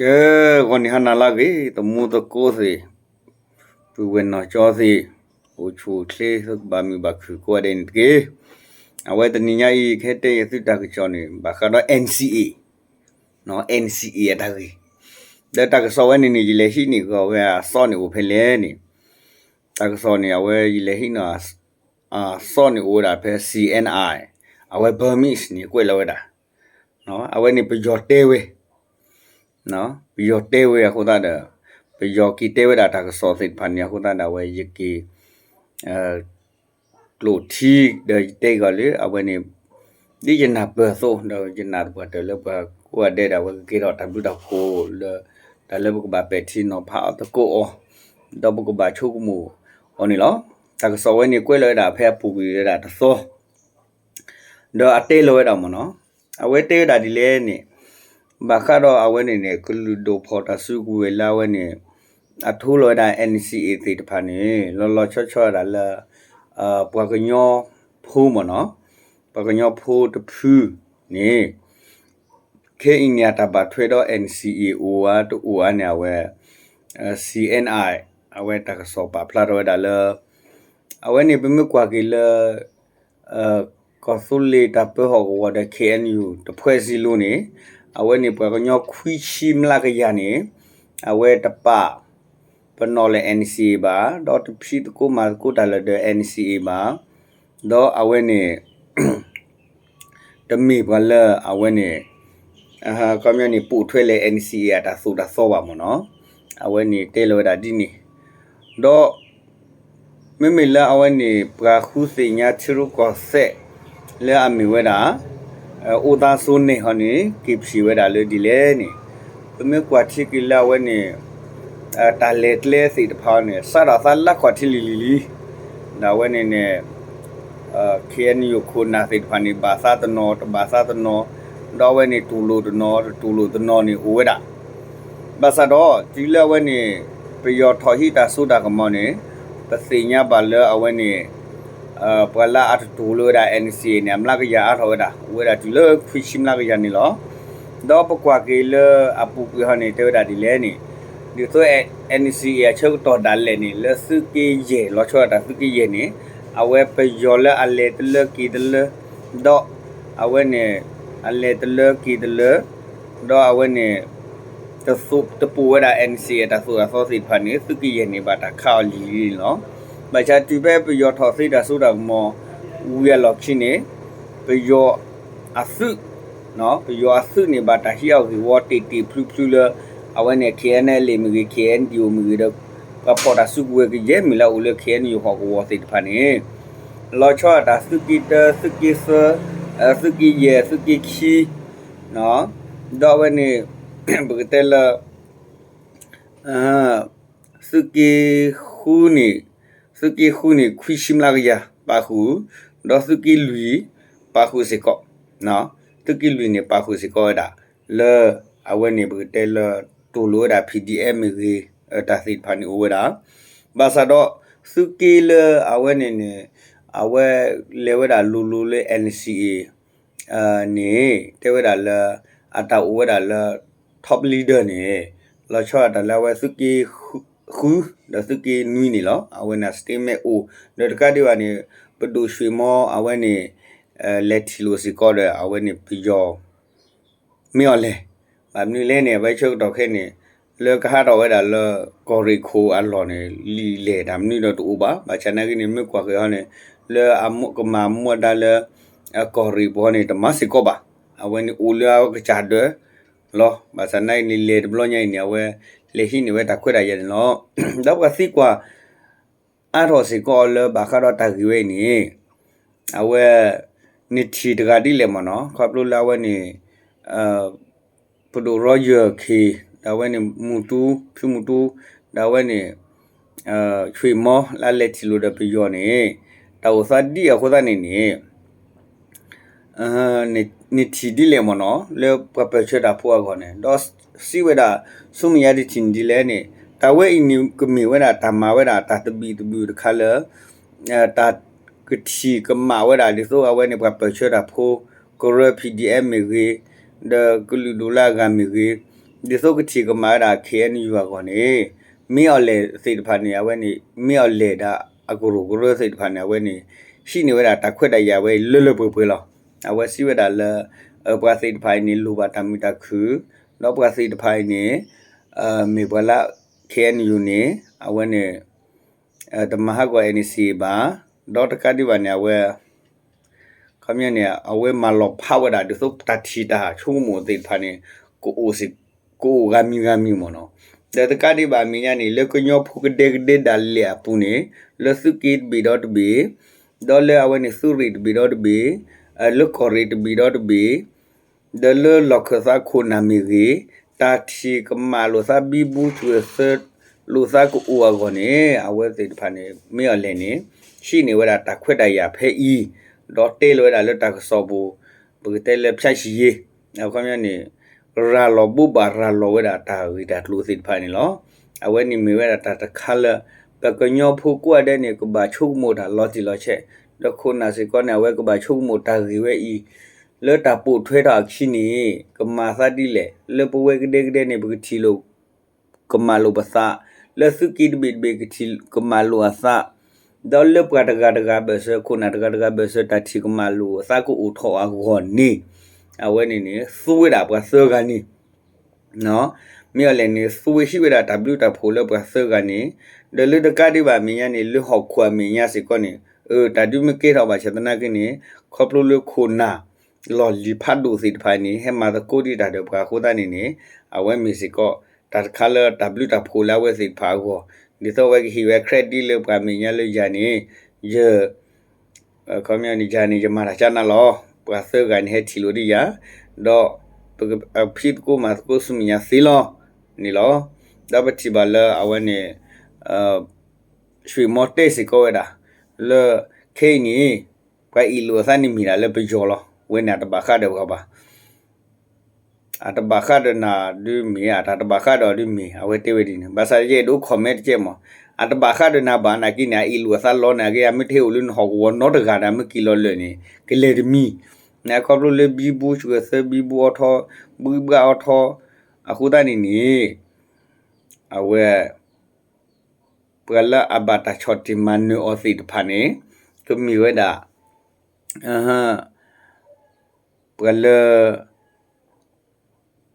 ကဲ, ဂီၤနံၤဟါနၤလၢအဂ့ၤ သမူသကိးသ့ၣ်, ပုၢ်ဝဲၢ်နီၢ်ကၠီသ့ၣ်, အိၣ်ဆူၣ်အိၣ်ချ့ သုကဘၣ်မုာ်ဘၣ်ခုၣ်ကိးဂၤဒဲးန့ၣ်တက့ၢ်. အဝဲတနံၤညါအံၤ ကဟဲတဲယသုတၢ်ကစီၣ်န့ၣ် ဘၣ်ဃးဒီး NCA, NCA အတၢ်ဂ့ၢ်, ဒီးတၢ်ကစီၣ်ဝဲန့ၣ်န့ၣ် ယလဲၤဟံးန့ၢ်ကီးဝဲအသီန့ၣ်အိၣ်ဖဲလဲၣ်န့ၣ်, တၢ်ကစီၣ်န့ၣ် အဝဲယလဲၤဟံးန့ၢ် အသီန့ၣ်အိၣ်ဝဲဒၣ်ဖဲ CNI, အဝဲ Burmese န့ၣ် ကွဲးလီၤဝဲဒၣ်, အဝဲန့ၣ်ပယီၤတဲဝဲ ပယီၤတဲဝဲအဃိသတးဒီး, ပယီၤက့ၤတဲဝဲဒၣ်တၢ်ကစီၣ်သ့ၣ်တဖၣ်န့ၣ်အဃိသတးဒီး အဝဲယက့ၤ ကျိၣ်ထံဒီးယတဲကီးလၢ အဝဲန့ၣ် ဒ်ယနၢ်ပၢၢ်အသိး ဒီးယနာ်သပှၢ်တၢၢ်လၢပှၤကိးဂၤဒဲးဒီး အဝဲကကဲထီၣ်တၢ်ဘျုးတၢ်ဖှိၣ်လၢ တၢ်လၢပကဘၣ်ပဲာ်ထံနီၤဖးအီၤသကိးအီၤ, ဒီးပကဘၣ်ဆိကမိၣ်အီၤန့ၣ်လီၤ. တၢ်ကစီၣ်ဝဲန့ၣ်ကွဲးလီၤဝဲဒၣ်ဖဲအပူၤကွံာ်ဝဲဒၣ်တသီ ဒီးအတဲလီၤဝဲဒၣ်မ့ၢ်နီၤ, အဝဲတဲဝဲဒၣ်ဒ်လဲၣ်န့ၣ်, ဘၣ်ဃးဒီးအဝဲန့ၣ်န့ၣ် ကလုာ်ဒိၣ်ဖီၣ်တၢ်စုကဝဲၤလၢအဝဲန့ၣ် အထိလီၤဝဲဒၣ် NCA သ့ၣ်တဖၣ်န့ၣ် လီၤလီၤဆီဆီဝဲဒၣ်လၢ ပှၤကညီဖိမ့ၢ်နီၤ, ပှၤကညီဖိတဖုန့ၣ် ခဲအံၤန့ၣ် အတၢ်ဘၣ်ထွဲဒီး NCA အိၣ်ဧါတအိၣ်ဧါန့ၣ် အဝဲ CNI အဝဲတၢ်ကစီၣ်ပာ်ဖျါထီၣ်ဝဲဒၣ်လၢ အဝဲန့ၣ်ပမ့ၢ်ကွၢ်က့ၤလၢ ကီၢ်သူလ့ၤတၢ်ပၢဟီၣ်ကဝီၤဒီး KNU တဖွဲ့စည်းလုံးန့ၣ်, အဝဲန့ၣ်ပှၤကညီခွံဆံမျးကယၤန့ၣ် အဝဲတပာ်ပနီၣ်လၢ NCA ဘၣ်, ဒီးတဖံးသကိးမၤသကိးတၢ်လၢဒီး NCA ဘၣ်, ဒီးအဝဲန့ၣ် တမ့ၢ်ပှၤလၢအဝဲန့ၣ် ခီပညီန့ၣ် ပိာ်ထွဲလၢ NCA အတၢ်သိၣ်တၢ်သီဘၣ်မ့ၢ်နီၤ, အဝဲန့ၣ်တဲလီၤဝဲဒၣ်ဒ်န့ၣ်, ဒီး မ့မ့ၢ်လၢအဝဲန့ၣ် ပှၤဃုသ့ၣ်ညါထံရူၢ်ကီၢ်သဲး လၢအမ့ၢ်ဝဲဒၣ် အိၣ်သးစိၤန့ၣ်ဟီန့ၣ် က့ၤဖံးဝဲဒၣ်လၢဒ်လဲၣ်န့ၣ်, ပမ့ၢ်ကွၢ်ထံက့ၤလၢအဝဲန့ၣ် တၢ်လဲၤကျဲသ့ၣ်တဖၣ်န့ၣ် စးထီၣ်သးလၢခီၣ်ထံးလံၤလံၤလံၤ, ဒီးအဝဲန့ၣ်န့ၣ် KNU ခိၣ်နၢ်သ့ၣ်တဖၣ်န့ၣ် ဘၣ်သးတနီၤ တဘၣ်သးတနီၤ, ဒီးအဝဲန့ၣ်တူၢ်လိာ်တနီၤ တတူၢ်လိာ်တနီၤန့ၣ်အိၣ်ဝဲဒၣ် ဘၣ်ဆၣ်ဒီး တုၤလၢအဝဲန့ၣ် ပယီၤထီၣ်ဟံးတၢ်စိတၢ်ကမီၤန့ၣ် ပသ့ၣ်ညါဘၣ်လၢအဝဲန့ၣ် ပှၤလၢအတတူၢ်လိာ်ဝဲဒၣ် NCA န့ၣ် အမျးကယၤအါထီၣ်ဝဲဒၣ် အိၣ်ဝဲဒၣ်တုၤလၢခွံဆံမျးကယၤန့ၣ်လီၤ. ဒီးပကွၢ်က့ၤလၢအပူၤကွံာ်ဟီန့ၣ် တဲဝဲဒၣ်ဒ်လဲၣ်န့ၣ်, ဒ်သိး NCA အဆၢကတီၢ်ဒၣ်လဲာ်န့ၣ် လၢသုးက့ယဲၢ် လီၤဆီဒၣ်တၢ်သုးက့ယဲၢ်န့ၣ် အဝဲပယီၤလၢအလဲၤတလၢက့ၤတလၢ ဒီးအဝဲန့ၣ် အလဲၤတလၢက့ၤတလၢ ဒီးအဝဲန့ၣ် တပိာ်ဝဲဒၣ် NCA အတၢ်သိၣ်တၢ်သီသ့ၣ်တဖၣ်န့ၣ် သုးက့ယဲၢ်န့ၣ် ဘၣ်တၢ်ခးအီၤလံၤလံၤန့ၣ်လီၤ. ဘၣ်ဆၣ်တုၤဖဲပယီၤထီၣ်သ့တၢ်စိတၢ်ကမီၤ ဝံၤအလီၢ်ခံန့ၣ် ပယီၤအသုး ပယီၤအသုးန့ၣ် ဘၣ်တၢ်ဟံးအီၤဂ့ၢ်ဝီတ့ၢ်တ့ၢ်ဖျုးဖျုးလၢ အဝဲန့ၣ် KNLA မ့ၢ်ဂ့ၤ KNDO မ့ၢ်ဂ့ၤဒီး ပှၤဖီၣ်တၢ်စုကဝဲၤကယဲၢ်မ့ၢ်လၢအအိၣ်လၢ KNU ဟီၣ်ကဝီၤသ့ၣ်တဖၣ်န့ၣ် လီၤဆီဒၣ်တၢ်သုးက့တၢ သုးက့သၢ သုးက့ယဲၢ် သုးက့ခံ ဒီးအဝဲန့ၣ် ပကတဲလၢ သုးက့ဃုန့ၣ် သုးက့ဃုန့ၣ် ခွံဆံမျးကယၤပာ်ဃုာ်, ဒီးသုးက့လွံၢ်ပာ်ဃုာ်စ့ၢ်ကီး, သုးက့လွံၢ်န့ၣ် ပာ်ဃုာ်စ့ၢ်ကီးဝဲဒၣ် လၢအဝဲန့ၣ်ပကတဲလၢ တူၢ်လိာ်ဝဲဒၣ် PDF မ့ၢ်ဂ့ၤ တၢ်သ့ၣ်တဖၣ်န့ၣ်အိၣ်ဝဲဒၣ်, ဘၣ်ဆၣ်ဒီး သုးက့လၢအဝဲန့ၣ်န့ၣ် အဝဲလဲၤဝဲဒၣ်လိၤလိၤလၢ NCA န့ၣ် တဲဝဲဒၣ်လၢ အတၢ်အိၣ်ဝဲဒၣ်လၢ top leader န့ၣ် လီၤဆီဒၣ်တၢ်လၢအဝဲသုးက့ဃု ဒီးသုးက့နွံန့ၣ်လီၤ. အဝဲန့ၣ် statement အိၣ် ဒီးတကးဒံးဘၣ်န့ၣ် ပဒိၣ်ရွှ့ၣ်မီအဝဲန့ၣ် လဲၤထံၣ်လိာ်စ့ၢ်ကီးဒီး အဝဲန့ၣ်ပယီၤ မ့ၢ်အီၤလဲၣ်. ဘၣ်မနုၤလဲၣ်န့ၣ် အဝဲဆၢကတီၢ်ခဲအံၤန့ၣ် လၢကဟးထီၣ်ဝဲဒၣ်လၢ ကီၢ်ရ့ၣ်ခိၣ်အလီၢ်န့ၣ် လံာ်လဲၢ်တၢ်မနုၤဒီးတအိၣ်ဘၣ်. ဘၣ်ဆၣ်နာ်က့န့ၣ် မ့ၢ်ကွၢ်ဃုာ်ဟီန့ၣ် လၢအကမၤမူဒါလၢ ကီၢ်ရ့ၣ်ပူၤန့ၣ် တမၤစ့ၢ်ကီးဘၣ်. အဝဲန့ၣ်အိၣ်လၢအကစၢ်ဒၢးလီၤ. ဘၣ်ဆၣ်နာ်က့န့ၣ် လဲၤတဘျီညါအံၤန့ၣ် အဝဲလဲၤဟံးန့ၢ်ဝဲတၢ်ခွဲးတၢ်ယာ်န့ၣ်လီၤ. ဒီးပှၤသံကွၢ် အါထီၣ်စ့ၢ်ကီးလၢဘၣ်ဃးဒီးတၢ်ဂ့ၢ်ဝဲအံၤန့ၣ် အဝဲ နထံၣ်တဂၤဒ်လဲၣ်မ့ၢ်နီၤ, ခီဖျိလၢအဝဲန့ၣ် ပဒိၣ် Roger Khin ဒီးအဝဲန့ၣ် မူတူ ဖုမူတူ ဒီးအဝဲန့ၣ် ဆွေမော လၢအလဲၤထံၣ်လိာ်ဒီးပယီၤန့ၣ် တၢ်အိၣ်သးဒ်အဃိသတးန့ၣ်န့ၣ် နထံၣ်ဒ်လဲၣ်မ့ၢ်နီၤ လၢပှၤပၢၢ်ဆၢတၢ်ဖိအဂီၢ်န့ၣ် ဒီးစံးဝဲဒၣ် ဆူမဲာ်ညါတထံၣ်န့ၣ်ဒ်လဲၣ်န့ၣ် တၢ်ဝဲအံၤန့ၣ် ကမ့ၢ်ဝဲဒၣ်တၢ်မၤဝဲဒၣ်တၢ်သဘံၣ်သဘုၣ်တခါလၢ တၢ်ကထံၣ်ကမၣ်ဝဲဒၣ် ဒ်သိးအဝဲန့ၣ် ပှၤပၢၢ်ဆၢတၢ်ဖိ ကရၢ P D F မ့ၢ်ဂ့ၤ, ဒီးကလုာ်ဒိၣ်လၢအဂၤမ့ၢ်ဂ့ၤ, ဒ်သိးကထံၣ်ကမၣ်ဝဲဒၣ် ခ့ၣ်အဲၣ်ယူၣ် အဂီၢ်န့ၣ် မ့ၢ်အီၤလဲၣ်သ့ၣ်တဖၣ်န့ၣ် အဝဲန့ၣ် မ့ၢ်အီၤလဲၣ်ဒီးအကရူၢ်ကရၢသ့ၣ်တဖၣ်န့ၣ် အဝဲန့ၣ် ဟံးန့ၢ်ဝဲဒၣ်တၢ်ခွဲးတၢ်ယာ်ဝဲလၢလၢပှဲၤပှဲၤလီၤ. အဝဲစံးဝဲဒၣ်လၢ ပှၤသ့ၣ်တဖၣ်အံၤန့ၣ် လိၣ်ဘၣ်တၢ်မုာ်တၢ်ခုၣ်, ဒီးပှၤသ့ၣ်တဖၣ်အံၤန့ၣ် မ့ၢ်ပှၤလၢ ခ့ၣ်အဲၣ်ယူၣ် န့ၣ် အဝဲန့ၣ် တမၤဟးဂီၤ NCA ဘၣ်, ဒီးတကးဒံးဘၣ်န့ၣ် အဝဲ ခီပညီန့ၣ် အဝဲမၤလီၤဖးဝဲဒၣ် ဒ်သိးတၢ်ထံၣ်တၢ်ဆိကမိၣ်သ့ၣ်တဖၣ်န့ၣ် ကအိၣ်ဂၤမံၤဂၤမံၤမ့ၢ်နီၤ. ဒီးတကးဒံးဘၣ်အမဲာ်ညါန့ၣ် လၢကညီဖိကဒဲကဒဲဒၣ်လဲာ်အပူၤန့ၣ် လၢသုးက့တဘ့ၣ်ဒီးတဘ့ၣ်, ဒီးလၢအဝဲန့ၣ်သုးရ့ၣ်တဘ့ၣ်ဒီးတဘ့ၣ်, လၢကီၢ်ရ့ၣ်တဘ့ၣ်ဒီးတဘ့ၣ် ဒီးလၢလီၢ်ခၢၣ်သးခိၣ်နၢ်မ့ၢ်ဂ့ၤ, တၢ်ထံၣ်ကမၣ်လိာ်သး ဘံဘူစှဲၤသၢလိာ်သးကအိၣ်အဂီၢ်န့ၣ် အဝဲသ့ၣ်တဖၣ်န့ၣ် မ့ၢ်အီၤလဲၣ်န့ၣ် ဟံးန့ၢ်ဝဲဒၣ်တၢ်ခွဲးတၢ်ယာ်ဖဲအံၤ, ဒီးတဲလီၤဝဲဒၣ်လၢတၢ်ကစီၣ်ပူၤ ပကတဲလၢဖၠၣ်ဆံယ့ အခီပညီန့ၣ် ရၤလီၤဘိးဘၣ်ရၤလီၤဝဲဒၣ်တၢ်ဂ့ၢ်တၢ်ကျိၤသ့ၣ်တဖၣ်န့ၣ်လီၤ. အဝဲန့ၣ်မ့ၢ်ဝဲဒၣ်တၢ်တခါလၢ ပကညီဖိကိးဂၤဒဲးန့ၣ် ကဘၣ်ဆိကမိၣ်တၢ်လီၤတံၢ်လီၤဆဲး, ဒီးခိၣ်နၢ်စ့ၢ်ကီးန့ၣ် အဝဲကဘၣ်ဆိကမိၣ်တၢ်ဂ့ၢ်ဝဲအံၤ လၢတၢ်ပိာ်ထွဲထီၣ်အခံန့ၣ် ကမၤသးဒ်လဲၣ်, လၢပဝဲကဒဲကဒဲန့ၣ် ပကထံၣ်လိာ် ကမၣ်လိာ်ပသး, လၢသုးက့တဘ့ၣ်တဘ့ၣ်ကထံၣ်ကမၣ်လိာ်အသး, ဒီးလၢပှၤတဂၤတဂၤဘၢၣ်စၢၤ ခိၣ်နၢ်တဂၤတဂၤဘၢၣ်စၢၤ တၢ်ထံၣ်ကမၣ်လိာ်အသးကအိၣ်ထီၣ်အဂီၢ်န့ၣ် အဝဲန့ၣ်န့ၣ် သူဝဲဒၣ်ပှၤသၢဂၤန့ၣ် မ့ၢ်အီၤလဲၣ်န့ၣ် သူဝဲဟံးဝဲဒၣ်တၢ်ဘျုးတၢ်ဖှိၣ်လၢပှၤသၢဂၤန့ၣ်, ဒီးလၢတကးဒံးဘၣ်အမဲာ်ညါန့ၣ် လၢဟီၣ်ခိၣ်အမဲာ်ညါစ့ၢ်ကီးန့ၣ် အတၢ်ဒုးမ့ၢ်ကဲထီၣ်ဘၣ်ဆၣ်သနာ်က့န့ၣ် ခီဖျိလၢခိၣ်နၢ် လီၢ်လံၤဖးဒိၣ်သ့ၣ်တဖၣ်န့ၣ် ဟဲမၤသကိးဒံးတၢ်ဒီးပှၤအဃိသတးန့ၣ်န့ၣ် အဝဲမ့ၢ်စ့ၢ်ကီး တၢ်တခါလၢတၢ်ဘျုးတၢ်ဖှိၣ်လၢအဝဲသ့ၣ်တဖၣ်အဂီၢ်, ဒ်သိးအဝဲကဟ့ၣ်ဝဲ credit လၢပှၤမဲာ်ညါလၢယၤန့ၣ် ယ ခီပညီန့ၣ် ယၤန့ၣ် ယမၤတၢ်ကၢနးလီၤ, ပှၤသၢဂၤန့ၣ် ဟဲထံၣ်လိာ်ဒံးယၤ, ဒီး ပကဖံးသကိးမၤသကိးဆူမဲာ်ညါသ့လီၤန့ၣ်လီၤ. ဒီးပထံၣ်ဘၣ်လၢအဝဲန့ၣ် ဆွ့ၣ်မီတဲစ့ၢ်ကီးဝဲဒၣ် လၢ ခဲအံၤန့ၣ် ပှၤအ့ၣ်လိာ်အသးန့ၣ်မ့ၢ်ဒၣ်လၢပယီၤလီၤ. ဝဲန့ၣ်အတဘၣ်ဃးဒီးပှၤဘၣ် အတဘၣ်ဃးဒီးနၤဒုးမ့ၢ် အတၢ်တဘၣ်ဃးဒီးဒုးမ့ၢ် အဝဲတဲဝဲဒ်န့ၣ် ဘၣ်ဆၣ်ယအဲၣ်ဒိး comment တကဲမး, အတဘၣ်ဃးဒီးနၤဘၣ် နာ်က့န့ၣ် အအ့ၣ်လိာ်အသးလီၤန့ၣ် အဂ့ၢ်အမ့ၢ်တဟဲအိၣ်လၢနဟီၣ်ကဝီၤနီတဂၤဒီး မ့ၢ်က့ၤလီၤလၢာ်န့ၣ် ကလဲၤတမံၤ, န့ၣ်ခီဖျိလၢဘံဘူစှဲၤသၢဘံဘူအီထီ ဘှံးဘှါအီထီ အဃိသတးန့ၣ်န့ၣ် အဝဲ ပှၤလၢအဘၣ်တၢ်ဆီၣ်တံၢ်မၤနၢၤအီၤသ့ၣ်တဖၣ်န့ၣ် ကမ့ၢ်ဝဲဒၣ် ပှၤလၢ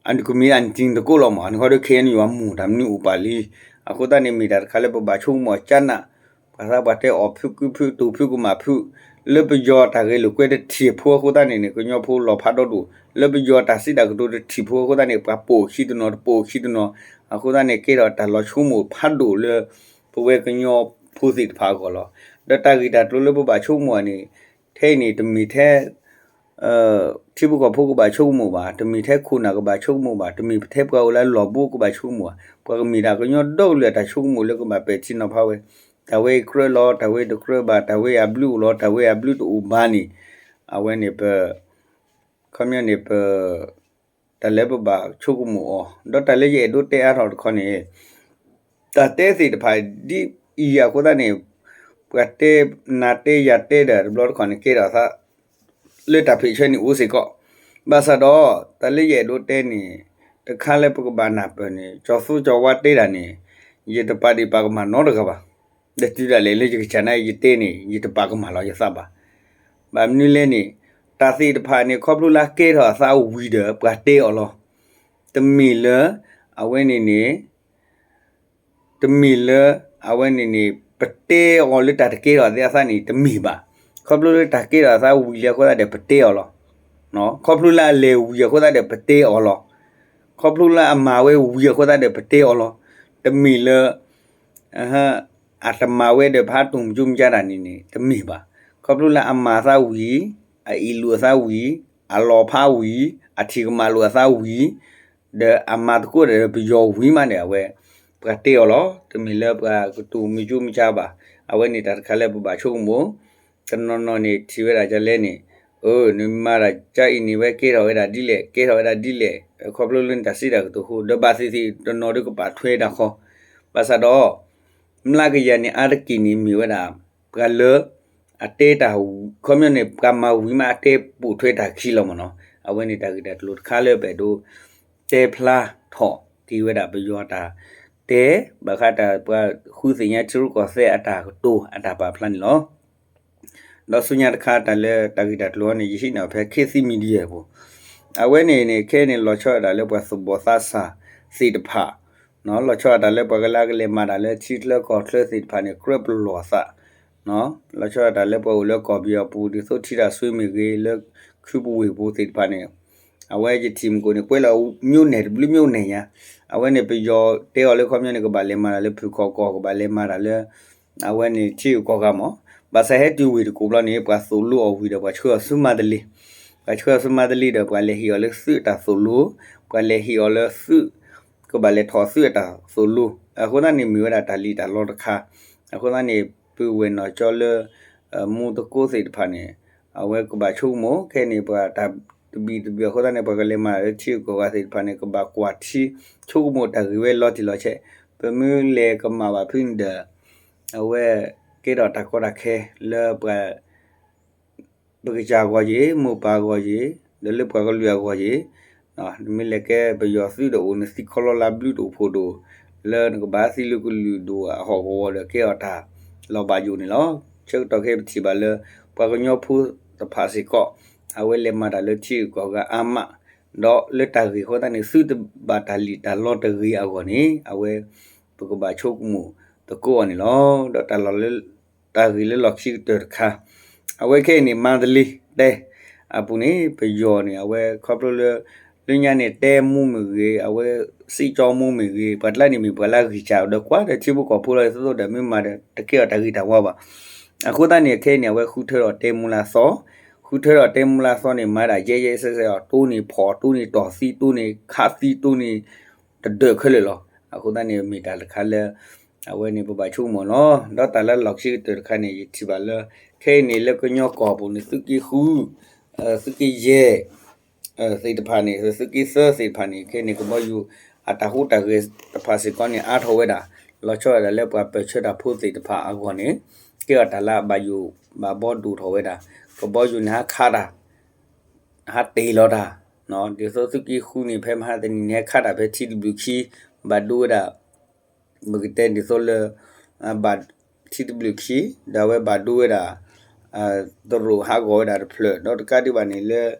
အကမ့ၢ်အနံၣ်တကိးလီၤမး အန့ၣ်ခီဒီး ခဲအံၤန့ၣ် ယွၤမိၢ်တၢ်မနုၤအိၣ်ပာ်လံ. အဃိသတးန့ၣ် မ့ၢ်တၢ်တခါလၢပဘၣ်ဆိကမိၣ်ကၢနး, ပှၤသးပှၢ်တဲအီၣ်ဖုၣ်ကုဖုၣ် တူၢ်ဖုၣ်ကမၣ်ဖုၣ်, လၢပယီၤတၢ်ဂဲၤလိာ်ကွဲတထံၣ်ဖိအဃိသတးန့ၣ်န့ၣ် ကညီဖိလီၤဖးဒီဒိၣ်, လၢပယီၤတၢ်စံးတၢ်ကတိၤတထံၣ်ဖိအဃိသတးန့ၣ် ပှၤပိာ်ခံတနီၤ တပိာ်ခံတနီၤ, အဃိသတးန့ၣ် ကဲထီၣ်တၢ်လီၤဆိကမိၣ်ဖးဒိၣ်လၢ ပဝဲကညီဖိသ့ၣ်တဖၣ်အဂီၢ်လီၤ. ဒီးတၢ်ဂ့ၢ်တၢ်ကျိၤလၢပဘၣ်ဆိကမိၣ်န့ၣ် ထဲအံၤန့ၣ် တမ့ၢ်ထဲ ထံဖိကီၢ်ဖိကဘၣ်ဆိကမိၣ်ဘၣ်, တမ့ၢ်ထဲခိၣ်နၢ်ကဘၣ်ဆိကမိၣ်ဘၣ်, တမ့ၢ်ထဲပှၤအိၣ်လၢလီၢ်ဘူးကဘၣ်ဆိကမိၣ်ဘၣ်, ပှၤကမ့ၢ်ဒၣ်ကညီဒီကလုာ်အတၢ်ဆိကမိၣ်လၢကဘၣ်ပဲာ်ထံနီၤဖးဝဲ, တၢ်ဝဲအံၤကြၢးလီၤ, တၢ်ဝဲအံၤတကြၢးဘၣ်, တၢ်ဝဲအံၤအဘျုးအိၣ်လီၤ, တၢ်ဝဲအံၤအဘျုးတအိၣ်ဘၣ်န့ၣ်, အဝဲန့ၣ်ပ ခီပညီန့ၣ်ပ တၢ်လၢပဘၣ်ဆိကမိၣ်အီၤ, ဒီးတၢ်လၢယအဲၣ်ဒိးတဲအါထီၣ်တခီန့ၣ် တၢ်တဲသ့ၣ်တဖၣ်ဒ်အံၤအဃိသတးန့ၣ် ပှၤတဲ နၤတဲယၤတဲဒီးတဘျီတခီန့ၣ် ကဲထီၣ်သး လၢတၢ်ဖ့ၣ်ဆၢန့ၣ်အိၣ်စ့ၢ်ကီး, ဘၣ်ဆၣ်ဒီး တၢ်လၢယအဲၣ်ဒိးတဲန့ၣ် တခါလၢပကဘၣ်နၢ်ပၢၢ်န့ၣ် ကၠီၤသူကၠီၤဝါတဲဒၣ်န့ၣ် ယတပာ်ဒ့ၣ်ပာ်ကမၣ်နီတဂၤဘၣ်. ဒီးတုၤဒၣ်လဲာ်လၢယကစၢ်န့ၣ် ယတဲန့ၣ် ယတပာ်ကမၣ်လီၤယသးဘၣ်. ဘၣ်မနုၤလဲၣ်န့ၣ် တၢ်သ့ၣ်တဖၣ်န့ၣ် ခီဖျိလၢအကဲထီၣ်အသးဝံၤဒီး ပှၤတဲအီၤလီၤ. တမ့ၢ်လၢ အဝဲန့ၣ်န့ၣ် တမ့ၢ်လၢ အဝဲန့ၣ်န့ၣ် ပတဲအီၤလၢတၢ်တကဲထီၣ်သးန့ၣ် တမ့ၢ်ဘၣ်. ခီဖျိလၢတၢ်ကဲထီၣ်အသးဝံၤလံအဃိသတးဒီး ပတဲအီၤလီၤ. ခီဖျိလၢအလဲၤဝံၤအဃိသတးဒီး ပတဲအီၤလီၤ. ခီဖျိလၢအမၤဝဲဝံၤအဃိသတးဒီး ပတဲအီၤလီၤ. တမ့ၢ်လၢ အတမၤဝဲဒီး ပဟးတိၢ်မုၢ်ကၠိမုၢ်ကၠါတၢ်န့ၣ်န့ၣ် တမ့ၢ်ဘၣ်. ခီဖျိလၢအမၤအသးဝံၤ, အအ့ၣ်လိာ်အသးဝံၤ, အလီၤဖးဝံၤ, အထံၣ်ကမၣ်လိာ်အသးဝံၤ, ဒီးအမၤသကိးဒီးပယီၤဝံၤမးန့ၣ် အဝဲ ပှၤတဲအီၤလီၤ. တမ့ၢ်လၢပှၤကတိၢ်မုၢ်ကၠိမုၢ်ကၠါဘၣ်. အဝဲန့ၣ်တၢ်တခါလၢပဘၣ်ဆိကမိၣ် တနီၤနီၤန့ၣ် ထံၣ်ဝဲဒၣ်ဒ်လဲၣ်န့ၣ်, အၢ နမၤတၢ်ကအံၤန့ၣ် ဝဲကဲထီၣ်ဝဲဒၣ်ဒ်လဲၣ်, ကဲထီၣ်ဝဲဒၣ်ဒ်လဲၣ်, ခီဖျိလၢနတၢ်စံးတၢ်ကတိၤအဃိ, ဒီးဘၣ်သ့ၣ်သ့ၣ်တနီၤဒီးကပာ်ထွဲတၢ်ဃီ, ဘၣ်ဆၣ်ဒီး မျးကယၤန့ၣ် အါတက့ၢ်န့ၣ်မ့ၢ်ဝဲဒၣ် ပှၤလၢ အတဲတၢ် ခီပညီန့ၣ် ပှၤမၤဝံၤမးအတဲပိာ်ထွဲတၢ်ခံလီၤမ့ၢ်နီၤ. အဝဲန့ၣ်တၢ်ဂ့ၢ်တၢ်ကျိၤတခါလၢပအဲၣ်ဒိး တဲဖျါထီၣ် ဖီၣ်တ့ၢ်ဝဲဒၣ်ပယီၤအတၢ်တဲ ဘၣ်ဃးတၢ်ပှၤဃုသ့ၣ်ညါထံရူၢ်ကီၢ်သဲးအတၢ်ကတိၤအတၢ်ပာ်ဖျါန့ၣ်လီၤ. ဒီးဆူညါတခါတၢ်လၢတၢ်ဂ့ၢ်တၢ်ကျိၤန့ၣ် ယဟံးန့ၢ်အီၤဖဲ ခေတ်သစ် Media အပူၤ, အဝဲန့ၣ်န့ၣ် ခဲအံၤန့ၣ် လီၤဆီဒၣ်တၢ်လၢပှၤသူၣ်ဘီၣ်သးစၢ်သ့ၣ်တဖၣ် လီၤဆီဒၣ်တၢ်လၢပှၤကလၢကလဲၤမၤတၢ်လၢထံချၢကီၢ်ချၢသ့ၣ်တဖၣ်န့ၣ် ကြၢးပလီၢ်သး လီၤဆီဒၣ်တၢ်လၢပှၤအိၣ်လၢကီၢ်ပယီၤပူၤ ဒ်သိးထံတၢ်ဆွ့မ့ၢ်ဂ့ၤ လၢခုပဝ့ၢ်ပူၤသ့ၣ်တဖၣ်န့ၣ် အဝဲယထံၣ်မုၢ်ကိၣ်န့ၣ် ကွဲးလီၤ မျိုးနယ်တဘျုးမျိုးနယ်ညါ, အဝဲန့ၣ်ပယီၤတဲအီၤလၢခီပညီန့ၣ် ကဘၣ်လဲၤမၤတၢ်လၢဖုၣ်ခီၣ်ကီၢ် ကဘၣ်လဲၤမၤတၢ်လၢ အဝဲန့ၣ်ထံဂုၤကီၢ်ဂၤမး, ဘၣ်ဆၣ်ဟဲတုၤဝ့ၢ်တကူၣ်ဘျီန့ၣ် ပှၤသိၣ်လိအီၤဝံၤဒီး ပှၤဆှၢအီၤဆူမၤတလ့ၤ, ပှၤဆှၢအီၤဆူမၤတလ့ၤဒီး ပှၤလဲၤဟ့ၣ်အီၤလၢသုးအတၢ်သိၣ်လိ, ပှၤလဲၤဟ့ၣ်အီၤလၢသုး ကဘၣ်လဲၤထီၣ်သုးအတၢ်သိၣ်လိ, အဃိသတးန့ၣ်မ့ၢ်ဝဲဒၣ်တၢ်လံၣ်တၢ်လီတခါ, အဃိသတးန့ၣ် ပုၢ်ဝဲၢ်နီၢ်ကၠီလၢ မူသကိးသ့ၣ်တဖၣ်န့ၣ် အဝဲကဘၣ်ဆိကမိၣ် ခဲအံၤန့ၣ် ပှၤတၢ်တဘံၣ်တဘုၣ်အဃိသတးန့ၣ် ပှၤကလဲၤမၤလၢထံဂုၤကီၢ်ဂၤသ့ၣ်တဖၣ်န့ၣ် ကဘၣ်ကွၢ်ထံဆိကမိၣ်တၢ်ဂ့ၢ်ဝဲလီၤတံၢ်လီၤဆဲး, ပမ့ၢ်လဲၤကမၣ်ဘၣ်ဖုန့ၣ်ဒီး အဝဲကဲထီၣ်တၢ်ကီတၢ်ခဲလၢပှၤ ပကစၢ်အဂီၢ်ယ့ၣ်, မိၢ်ပၢ်အဂီၢ်ယ့ၣ်, ဒီးလၢပှၤကလုာ်အဂီၢ်ယ့ၣ်, နမ့ၢ်လဲၤကဲပယီၤသုးဒီးအိၣ်နသံခီလီလါဘျုးတအိၣ်ဖှိၣ်ဒိၣ်, လၢနကဘၣ်သံလၢကလုာ်ဒိၣ်အဟီၣ်ကဝီၤဒီးကဲထီၣ်တၢ်လီၤဘၣ်ယိၣ်န့ၣ်လီၤ. ဆၢကတီၢ်ခဲအံၤပထံၣ်ဘၣ်လၢ ပှၤကညီဖိတဖၣ်စ့ၢ်ကီး အဝဲလဲၤမၤတၢ်လၢထံဂုၤကီၢ်ဂၤအါမး, ဒီးလၢတၢ်ဂ့ၢ်အဃိသတးန့ၣ် သုတဘၣ်တၢ်လံၣ်တၢ်လီတဂ့ၤအဂီၢ်န့ၣ် အဝဲ ပကဘၣ်ဆိကမိၣ်သကိးအီၤန့ၣ်လီၤ. ဒီးတၢ်လီၢ်လၢ တၢ်ဂ့ၢ်လၢလီၢ်ခံကတၢၢ်တခါ, အဝဲခဲအံၤန့ၣ် မန္တလေးတိုင်းအပူၤန့ၣ် ပယီၤန့ၣ် အဝဲခီဖျိလၢ လၢညါန့ၣ် တိုင်းမှူးမ့ၢ်ဂ့ၤ, အဝဲ စစ်ကြောင်းမှူးမ့ၢ်ဂ့ၤ, ပှၤတဖၣ်န့ၣ်မ့ၢ်ပှၤလၢအဂံၢ်စၢ်ဒီးကွၢ်ဒီးထံဖိကီၢ်ဖိလီၤ ဒ်သိးဒီးမ့ၢ်မၤဒီး တကဲအီၤတၢ်ဂ့ၢ်တၢ်ဝါဘၣ်. အဃိသတးန့ၣ် ခဲအံၤန့ၣ် အဝဲဃုထၢဒီးတိုင်းမှူးလၢအသီ, ဃုထၢဒီးတိုင်းမှူးလၢအသီန့ၣ် မၤဒၣ်ယဲယဲစဲစဲအီၤ တိၢ်န့ၢ်ဖီၣ် တိၢ်န့ၢ်တီၢ်သံ တိၢ်န့ၢ်ခးသံ တိၢ်န့ၢ် တဒၢးခဲလၢာ်လီၤ. အဃိသတးန့ၣ် မ့ၢ်တၢ်တခါလၢ အဝဲန့ၣ် ပဘၣ်ဆိကမိၣ်လီၤ. ဒီးတၢ်လၢလီၢ်ခံကတၢၢ်တခါန့ၣ် ယထံၣ်ဘၣ်လၢ ခဲအံၤန့ၣ် လၢကညီကီၢ်ပူၤန့ၣ် သုးက့ဃု သုးက့ယဲၢ် သ့ၣ်တဖၣ်န့ၣ် သုးက့သၢသ့ၣ်တဖၣ်န့ၣ် ခဲအံၤန့ၣ် ကဘီယူၤအတၢ်ဟူးတၢ်ဂဲၤတဖၣ်စ့ၢ်ကီးန့ၣ် အါထီၣ်ဝဲဒၣ် လီၤဆီဒၣ်တၢ်လၢပှၤပၢၢ်ဆၢတၢ်ဖိသ့ၣ်တဖၣ်အဂီၢ်န့ၣ် ကဲအီၤတၢ်လၢအဘၣ်ယိၣ်ဘၣ်ဘီဒိၣ်ထီၣ်ဝဲဒၣ် ကဘီယူၤန့ၣ် ဟးခးတၢ် ဟးတ့ၢ်လီၤတၢ်, ဒ်သိးသုးက့ဃုန့ၣ် ဖဲမဟါတနံၤန့ၣ် ဟဲခးတၢ်ဖဲထံတဘျုးခံ ဘၣ်ဒိဝဲဒၣ် ပကတဲဒ်သိးလၢ ဘၣ်ထံတဘျုးခံ ဒီးအဝဲဘၣ်ဒိဝဲဒၣ် တရူးဟးဂီၤဝဲဒၣ်တဖျၢၣ် ဒီးတကးဒံးဘၣ်န့ၣ်လၢ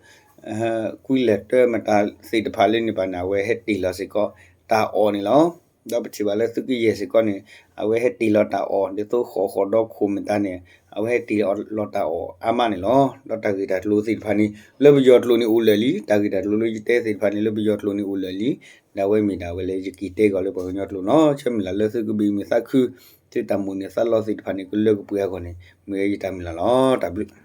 ကွံလဲၤတၢမတၤသ့ၣ်တဖၣ်လၢန့ၣ်ဘၣ်န့ၣ် အဝဲဟဲတ့ၢ်လီၤစ့ၢ်ကီးတၢ်အီၣ်န့ၣ်လီၤ. ဒီးပထံၣ်ဘၣ်လၢသုးက့ယဲၢ်စ့ၢ်ကီးန့ၣ် အဝဲဟဲတ့ၢ်လီၤတၢ်အီၣ် ဒ်သိးဃီၤဃီၤဒီခိၣ်မတၤန့ၣ် အဝဲဟဲတ့ၢ်လီၤတၢ်အီၣ်အါမးန့ၣ်လီၤ. ဒီးတၢ်ဂ့ၢ်တၢ်ကျိၤသ့ၣ်တဖၣ်န့ၣ် လၢပယီၤကျိာ်န့ၣ်အိၣ်လၢာ်လံ, တၢ်ဂ့ၢ်တၢ်ကျိၤလၢယတဲသ့ၣ်တဖၣ်န့ၣ် လၢပယီၤကျိာ်န့ၣ်အိၣ်လၢာ်လံ, ဒီးအဝဲမ့ၢ်ဒၣ်ဝဲလၢယက့ၤတဲကီးလၢပှၤကညီကျိာ်နီၤ, ဆၢမုၢ်လၢ်လၢသုကဘံၣ်မုာ်သးခု, သုတၢ်မိၣ်န့ၢ်သးလီသ့ၣ်တဖၣ်န့ၣ် ကလၢကပှဲၤအဂီၢ်န့ၣ် မ့ၢ်ဝဲယတၢ်မုၢ်လၢ်လီၤ. တၢ်ဘျုး